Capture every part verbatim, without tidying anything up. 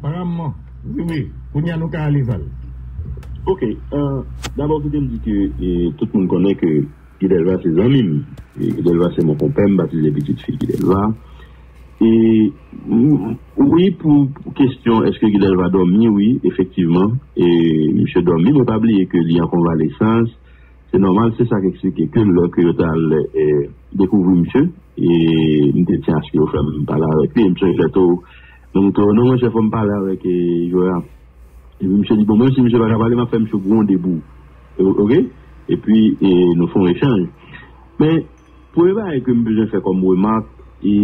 Paramman, wi, wi. Kounye a nou ka ale, Val. Ok, euh, dabò, kite m di ke, e, tout moun konnen ke Guy Delva se zanmi m. E, Guy Delva se mon konpè, m batize pitit fi Guy Delva. E, m, wi, pou, pou kesyon, èske Guy Delva dòmi? Wi, efektivman. E, misye dòmi, men pa bliye ke li an konvalesans. Se nòmal, se sa k eksplike ke lè ke yo t al, e, dekouvri misye, e, m te tyen aske yo fè m pale avèk li, m sonje tou, m te, non, monchè, fò m pale avèk, e, Joram. Epi misye di, bon, menm si misye pa ka pale, m ap fè misye gwonde pou ou. E, ok? Epi, e, nou fè yon echanj. Men, premye bagay ke m bezwen fè kòm remak, e,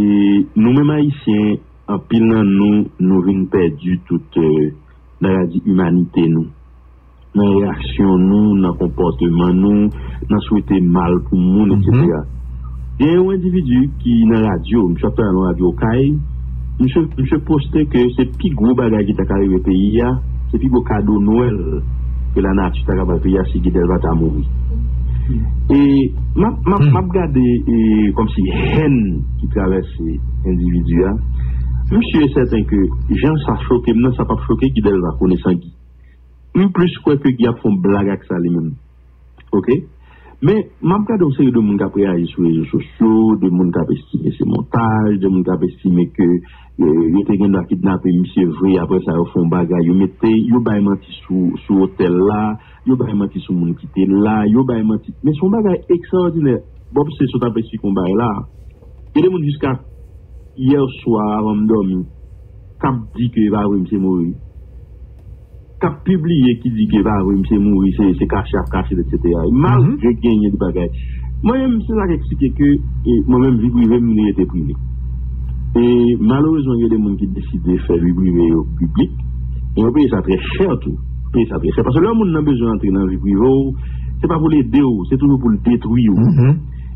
nou menm Ayisyen, anpil nan nou, nou vin pèdi tout, e, n a ka di, imanite nou. Nan reyaksyon nou, nan konpòteman nou, nan swete mal pou moun, etsetera. Gen yon endividi ki nan radyo, misye ap travay nan radyo Okay, misye, misye poste ke se pi gwo bagay ki ta ka rive peyi a, se pi gwo kado Nwèl ke lanati ta ka bay peyi a si Guy Delva ta mouri. E m ap, m ap, m ap gade, e, kòmsi hèn ki travèse endividi a. M si e sèten ke jan sa choke m nan, sa p ap choke Guy Delva, konesan Guy. M plis kwè ke Guy ap fè yon blag ak sa li menm. Ok? Men, m ap gade yon seri de moun k ap reyaji sou rezo sosyo, de moun k ap estime se montaj, de moun k ap estime ke, e, yo te gen dwa kidnape misye vre, apre sa yo fè yon bagay, yo mete, yo bay manti sou, sou otèl la, yo bay manti sou moun ki te la, yo bay manti. Men se yon bagay ekstraòdinè. Bob se sot ap esplike yon bagay la. Gen de moun jiska yè swa avan m dòmi, k ap di ke e pa vre misye mouri. K ap pibliye ki di ke e pa vre misye mouri, se, se kache y ap kache l, etsetera. Malgre genyen de bagay. Mwen menm, se sa k eksplike ke, e, mwen menm, vi prive m, li rete prive. E malerezman, gen de moun ki deside fè vi prive yo piblik. E yo peye sa trè chè tou. Peye sa trè chè. Paske lè yon moun nan bezwen antre nan vi prive w, se pa pou l ede w, se toujou pou l detwi w.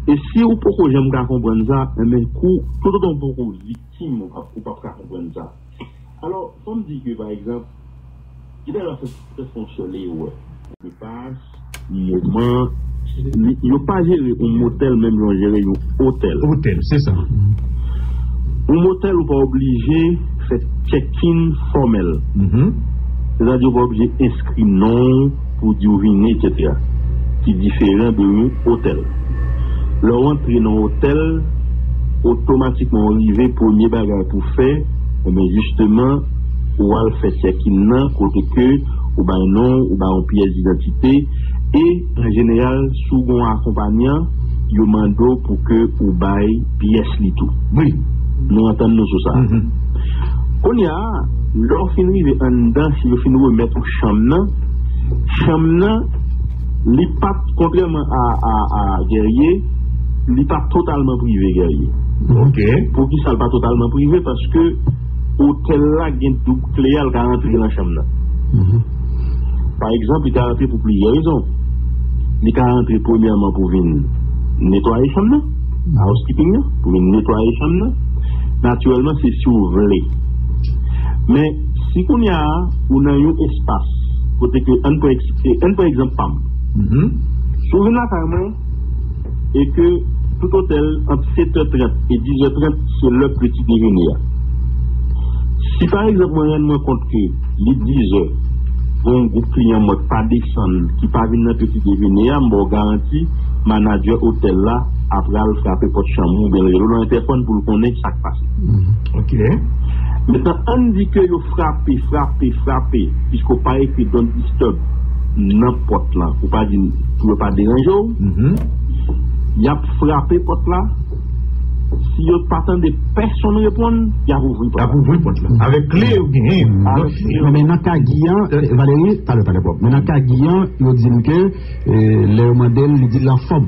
E si ou poko janm ka konprann sa, enben, kou, toutotan w poko viktim, ou p ap, ou p ap ka konprann sa. Alò, fò m di ke, pa egzanp, Guy Delva fè, fè, fè yon sèl erè. Lepas, moman, li, yo pa jere yon motèl menm jan yo jere yon otèl. Otèl, se sa. Yon motèl, ou pa oblije fè check-in fòmèl. Sètadi, ou pa oblije enskri non w pou di w vini, etsetera. Ki diferan de yon otèl. Lè w antre nan otèl, otomatikman w rive, premye bagay pou w fè, enben, jisteman, ou al fè check-in nan, kote ke ou bay non, ou bay yon pyès didantite, e, an jeneral, si w gen yon akonpanyan, yo mande w pou ke ou bay pyès li tou. Wi. Nou antann nou sou sa. Kounye a, lè w fin rive anndan, si yo fin remèt ou chanm nan, chanm nan, li pa t, kontrèman a, a, a Guerrier, li pa totalman prive, Guerrier. Ok. Poukisa l pa totalman prive? Paske otèl la gen doub kle a, l ka rantre nan chanm nan. Pa egzanp, li ka rantre pou plizyè rezon. Li ka rantre premyèman pou vin netwaye chanm nan, housekeeping nan, pou vin netwaye chanm nan. Natirèlman, se si w vle. Men, si kounye a, ou nan yon espas, kote ke, ann pran eks-, ann pran egzanp pa m. Si w vin lakay mwen, e ke tout otèl ant sèt è trant e diz è trant, se lè peti dejene a. Si pa egzanp mwen rann mwen kont ke li diz è, gen yon gwoup kliyan mwen k pa desann, ki pa vin nan peti dejene a, m ba w garanti, manadjè otèl la ap pral frape pòt chanm ou, oubyen l rele w nan entèfòn pou l konnen sa k pase. Ok. Mentnan, ann di ke yo frape, frape, frape, piske w pa ekri "Don't disturb" nan pòt la, ou pa di pou yo pa deranje w, y ap frape pòt la. Si yo pa tande pèsonn reponn, y ap ouvri pòt la. Y ap ouvri pòt la. Avèk kle yo genyen. Avèk kle yo. Men, men nan ka Guy an, Valérie, talè, talè, Bob. Men nan ka Guy an, yo di m ke, e, lè yo mande l, li di l anfòm.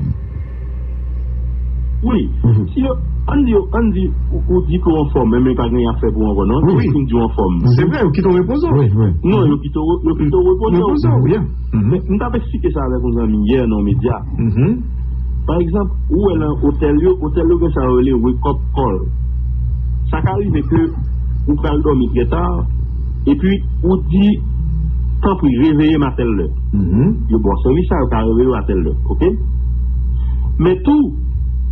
Wi. Si yo, ann di yo, ann di, ou, ou di ke w anfòm, men, men pa gen afè pou w ankò, non? Wi. Ou fin di w anfòm. Se vre, yo kite w repoze w. Wi, wi. Non, yo kite w, yo kite w repoze w. Repoze w, yeah. Men, m t ap eksplike sa avèk yon zanmi yè nan yon medya. Pa egzanp, ou wè nan otèl yo, otèl yo gen sa yo rele wake up call. Sa ka rive ke ou pral dòmi trè ta, epi ou di, "Tanpri, reveye m a tèl lè." Yo ba w sèvis sa, yo ka reveye w a tèl lè, ok? Men tou,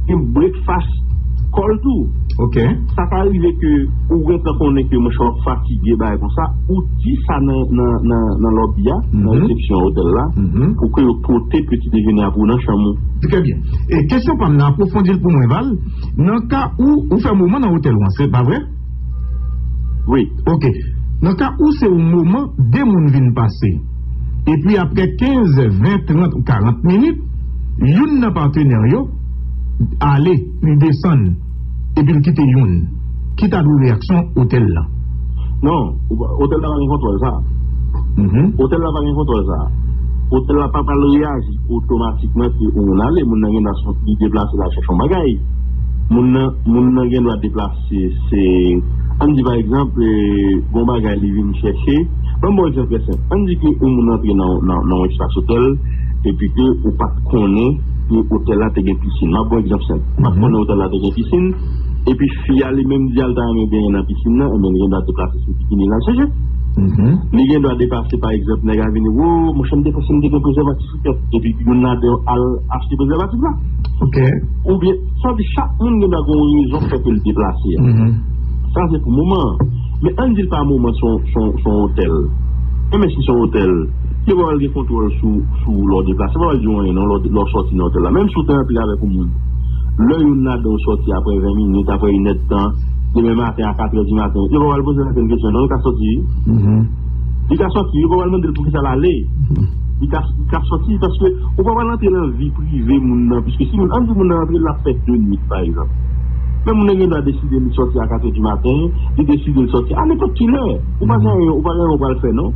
gen breakfast kò l tou. Ok. Sa ka rive ke ou gentan konnen ke monchè w ap fatige, bagay konsa, ou di sa nan, nan, nan, nan lòbi a, nan resepsyon otèl la, pou ke yo pote peti dejene a pou ou nan chanm ou. Trè byen. E kesyon pa m nan, apwofondi l pou mwen, Val. Nan ka ou, ou fè moman nan otèl ou an, se pa vre? Wi. Ok. Nan ka ou, se yon moman, de moun vin pase. Epi apre kenz, ven, trant ou karant minit, youn nan patenè yo ale, li desann, epi l kite youn. Ki ta dwe reyaksyon otèl la? Non, ou pa- otèl la pa gen kontwòl sa. Otèl la pa gen kontwòl sa. Otèl la pa pral reyaji otomatikman ke yon moun ale, moun nan gen dwa sot li deplase la chèche yon bagay. Moun nan, moun nan gen dwa deplase, se, ann di pa egzanp, eh, gon bagay li vin chèche. Ban m ba w egzanp trè senp. Ann di ke yon moun antre nan, nan, nan yon espas otèl, epi ke ou pa t konnen ke otèl la te gen pisin. M ap ba w egzanp senp. Ou pa t konnen otèl la te gen pisin, epi fi a li menm di a l ta renmen benyen nan pisin nan, enben li gen dwa deplase sou bikini l al chèche. Li gen dwa deplase, pa egzanp, nèg la vini, wo, monchè, m te panse m te gen prezèvatif sou tèt, epi youn ladan yo al achte prezèvatif la. Ok. Oubyen, sa di chak moun gen dwa gen yon rezon k fè ke l deplase a. Sa se pou moman an. Men ann di l pa moman, se yon, se yon, se yon otèl. E men si se yon otèl, yo pa pral gen kontwòl sou, sou lè w deplase, yo pa pral di w anyen non, lè w, lè w sòti nan otèl la. Menm si w te antre avèk yon moun, lè youn ladan yo sòti apre ven minit, apre inèdtan, demen maten a katrè di maten, yo pa pral poze l okenn kesyon non, li ka sòti. Li ka sòti, yo pa pral mande l poukisa l ale. Li ka, li ka sòti, paske ou pa pral antre nan vi prive moun nan, piske si moun, ann di moun nan antre, l ap fè de nwit, pa egzanp. Men moun nan gen dwa deside li sòti a katrè di maten, li deside l sòti a nenpòt ki lè. Ou pa gen anyen, ou pa gen anyen ou pral fè non.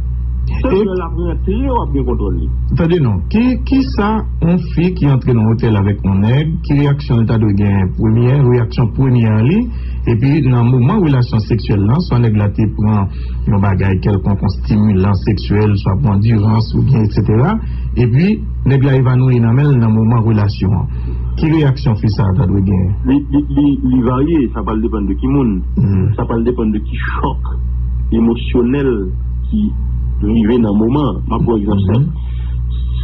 Se lè l ap rantre, w ap gen kontwòl li. Tande non, ki, ki sa yon fi ki antre nan otèl avèk yon nèg, ki reyaksyon l ta dwe gen? Premye, reyaksyon premye an li, epi nan moman relasyon seksyèl lan, swa nèg la te pran yon bagay kèlkonk, yon stimulan seksyèl, swa pran dirans oubyen etsetera, epi nèg la evanoui nan men l nan moman relasyon an. Ki reyaksyon fi sa a ta dwe genyen? Li, li, li, li varye, sa pral depann de ki moun. Sa pral depann de ki chòk emosyonèl ki rive nan moman an. M ap pran egzanp senp.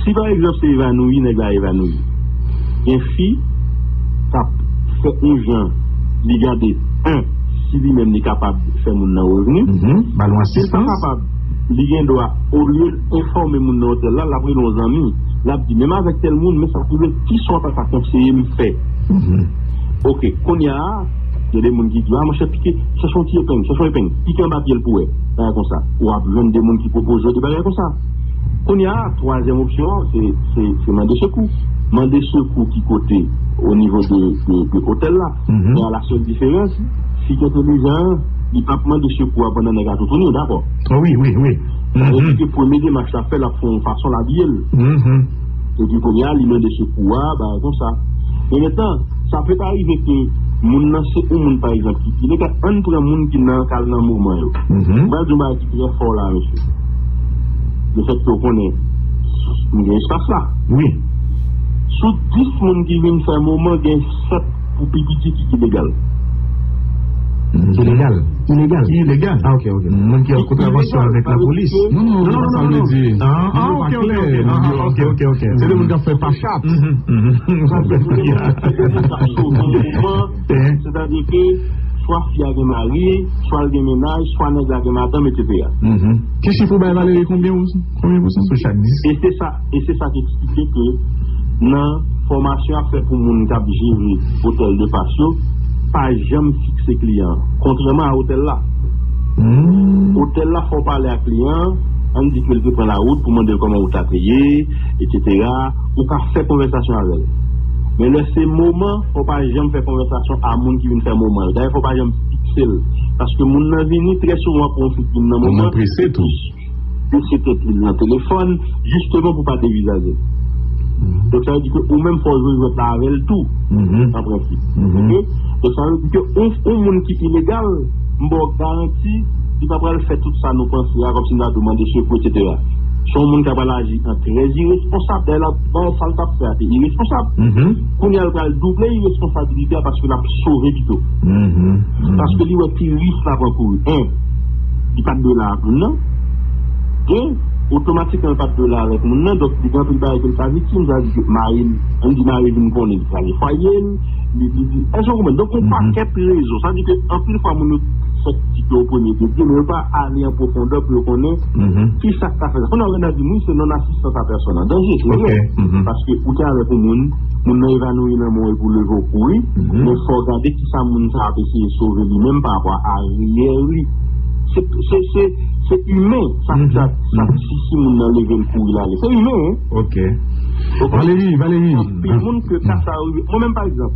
Si pa egzanp se evanoui, nèg la evanoui. Gen fi k ap fè yon jan, li gade, en, si li menm li kapab fè moun nan revni. Ba l yon asistans. Si l pa kapab, li gen dwa, olye l enfòme moun nan otèl la, l ap rele yon zanmi. L ap di, menm avèk tèl moun, men sa k rive, kisa w ta ka konseye m fè? Ok, kounye a, gen de moun ki di, a, monchè, pike, chèche yon ti epeng, chèche yon epeng, pike anba pye l pou wè. Bagay konsa. W ap jwenn de moun ki pwopoze w de bagay konsa. Kounye a, twazyèm opsyon an, se, se, se mande sekou. Mande sekou ki kote, o nivo de, de, de otèl la. Men a la sèl diferans, fi ki entelijan an, li p ap mande sekou a pandan nèg la toutouni w, dakò? Wi, wi, wi. Sa vle di ke premye demach l ap fè, l ap fè yon fason l abiye l. Epi kounye a, li mande sekou a, bagay konsa. Men mentnan, sa pèt arive ke moun nan se yon moun, pa egzanp, ki ilegal. Ann pran moun ki nan, k al nan moman yo. M pral di yon bagay ki trè fò la, mesye. Lefètke w konnen, m gen espas la. Wi. Sou dis moun ki vin fè moman, gen sèt pou pi piti ki ilegal. Ilegal. Ilegal. Ilegal. Ah, ok, ok. Moun ki an kontravansyon avèk lapolis. Non, non, non, non, sa vle di. Ah, ok, ok, ok. Ah, ok, ok, ok. Se de moun k ap fè pa chap. Sètadi ke swa fi a gen mari, swa l gen mennaj, swa nèg la gen madanm, etsetera. Ki chif ou bay, Valery? Konbyen ou, konbyen pousan sou chak dis? E se sa, e se sa ki eksplike ke nan fòmasyon y ap fè pou moun k ap jere otèl de pas yo, pa janm fikse kliyan an. Kontrèman a otèl la. Otèl la fè w pale ak kliyan an, ann di ke l te pran lawout pou mande l kòman wout la te ye, etsetera. Ou ka fè konvèsasyon avè l. Men lè se moman, fò w pa janm fè konvèsasyon a moun ki vin fè moman yo. Dayè, fò w pa janm fikse l. Paske moun nan vini, trè souvan pou yon fi ki vin nan moman, prese tou. Li se tèt li nan telefòn, jisteman pou pa devizaje l. Donk, sa vle di ke ou menm fò w jwe jwèt la avè l tou, an prensip. Ok? Donk, sa vle di ke yon, yon moun ki ilegal, m ba w garanti, li pa pral fè tout sa nou panse a, kòmsi nou ta dwe mande sekou, etsetera. Se yon moun k ap al aji an trè iresponsab. Dayè, l ap, dayè, sa l t ap fè a te iresponsab. Kounye a, l pral double iresponsabilite a paske l ap sove pito. Paske li wè ki risk l ap ankouri. En, li pa t dwe la ak moun nan. De, otomatikman, li pa t dwe la avèk moun nan. Donk, li gen anpil bagay ke l ka viktim. Sa vle di ke mari l, ann di mari l vin konnen li kraze fwaye l, Li, li di, èske w konprann? Donk, yon pakèt rezon. Sa vle di ke anpil fwa, moun yo fèk di ke yo premye de Dye, men yo pa ale an pwofondè pou yo konnen ki sa k ka fè sa. Kounye a, w gen nan di, wi, se non asistans a pèsòn an. Danje, se vrè. Paske ou te avèk yon moun, moun nan evanouyi nan men w epi w leve w kouri, men fò w gade ki sa moun sa ap eseye sove li menm pa rapò a aryè li. Se, se, se, se imen, sa, sa, sa, si, si moun nan leve l kouri l ale. Se imen, hein? Ok. Valérie, Valérie. Anpil moun ke ka sa yo rive. Mwen menm, pa egzanp,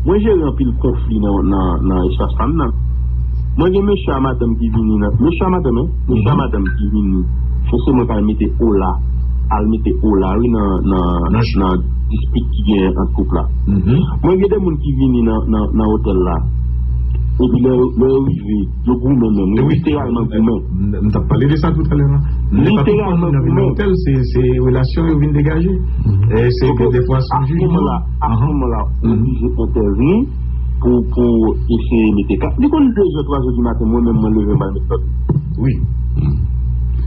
mwen jere anpil konfli nan, nan, nan espas pa m nan. Mwen gen mesye a madanm ki vini nan, mesye a madanm, hein? Mesye a madanm ki vini. Se, se mwen k al mete ola, al mete ola, wi, nan, nan, nan dispit ki genyen ant koup la. Mwen gen de moun ki vini nan, nan, nan otèl la. Epi lè, lè yo rive, yo goumen menm, wi, literalman goumen. M t ap pale de sa toutalè la. Literalman goumen. Otèl, se, se relasyon yo vin degaje. E se ke defwa se yon jijman. A se moman la, a se moman la, ou oblije entèvni pou, pou eseye mete ka. Li konn de zè, twa zè di maten, mwen menm, mwen leve, m al met lòt. Wi.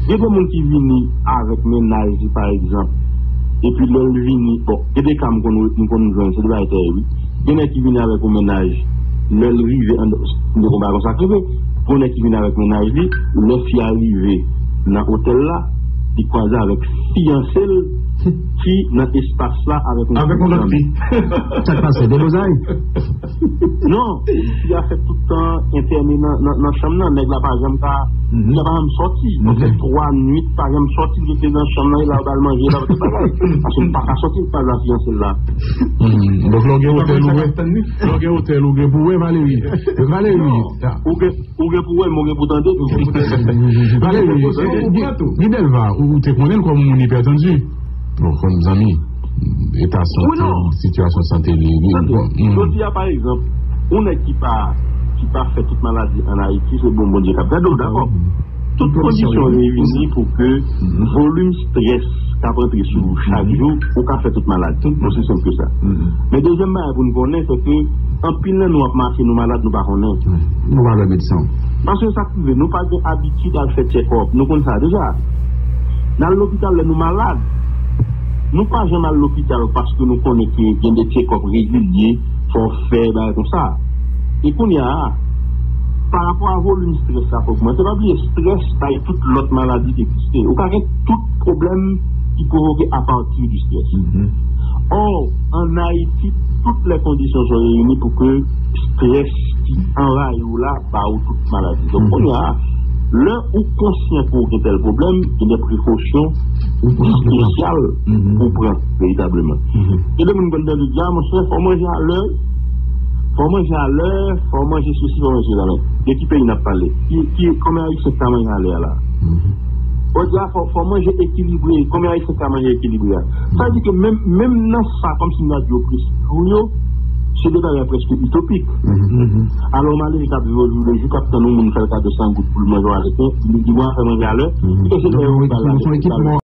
Gen de moun ki vini avèk mennaj li, pa egzanp, epi lè l vini, bon, gen de ka m konn, m konn jwenn, se de bagay tèye, wi. Gen nèg ki vini avèk yon mennaj, lè l rive, an, m te konn bagay konsa k rive, gen nèg ki vini avèk mennaj li, lè fi a rive nan otèl la, li kwaze avèk fiyanse l ki nan espas la avèk yon lòt fi. Sa k pase? Deblozay? Non, fi a fèk tout tan entène nan, nan, nan chanm nan, nèg la pa janm ka, nèg la pa janm sòti. Li fè twa nwit, pa janm sòti, li rete nan chanm nan, e la yo ba l manje, la yo tout bagay. Paske li pa ka sòti, li pa la fiyanse l la. Donk, lè w gen otèl, ou wè, lè w gen otèl, ou gen pou wè, Valérie. Valérie. Ou gen, ou gen pou wè, men ou gen pou tande tou. Valérie, Guy Delva, ou, ou te konnen l kòm yon moun ipètanji. Bon, kòm zanmi, eta sante, sitiyasyon sante li, li, bon. Jodi a, pa egzanp, yon nèg ki pa, ki pa fè tout maladi ann Ayiti, se bon Bondye k ap gade w, dakò. Tout kondisyon reyini pou ke volim strès k ap antre sou ou chak jou, ou ka fè tout maladi. Osi senp ke sa. Men dezyèm bagay pou n konnen, se ke anpil nan nou ap mache, nou malad, nou pa konnen. Nou pa wè medsen. Paske sa k rive, nou pa gen abitid al fè tchèkòp. Nou konn sa deja. N al lopital lè nou malad. Nou pa janm al lopital paske nou konnen ke gen de tchèkòp regilye, fò w fè, bagay konsa. E kounye a, pa rapò a volim strès sa k ogmante, pa bliye, strès bay tout lòt maladi ki egziste. Ou ka gen tout pwoblèm ki pwovoke apati di strès. Or, ann Ayiti, tout lè kondisyon son reyini pou ke strès ki anvayi w la ba ou tout maladi. Donk, kounye a, lè ou konsyan ke w gen tèl pwoblèm, gen de prekosyon espesyal pou w pran veritableman. Gen de moun konn tande di, a, monchè, fò w manje a lè, fò w manje a lè, fò w manje sesi, fò w manje la. Men, de ki peyi n ap pale? Ki, ki, konbyen Ayisyen k ka manje a lè a la? Ou di, a, fò, fò w manje ekilibre, konbyen Ayisyen k ka manje ekilibre a? Sa vle di ke menm, menm nan sa, kòmsi m ta di yo preskri yo, se de bagay prèske itopik. Alò, malere k ap viv o jou le jou, k ap tann yon moun fè l kado san goud pou l manje yon Ayisyen, li di, mwen fè manje a lè, e se lè yo ba l la.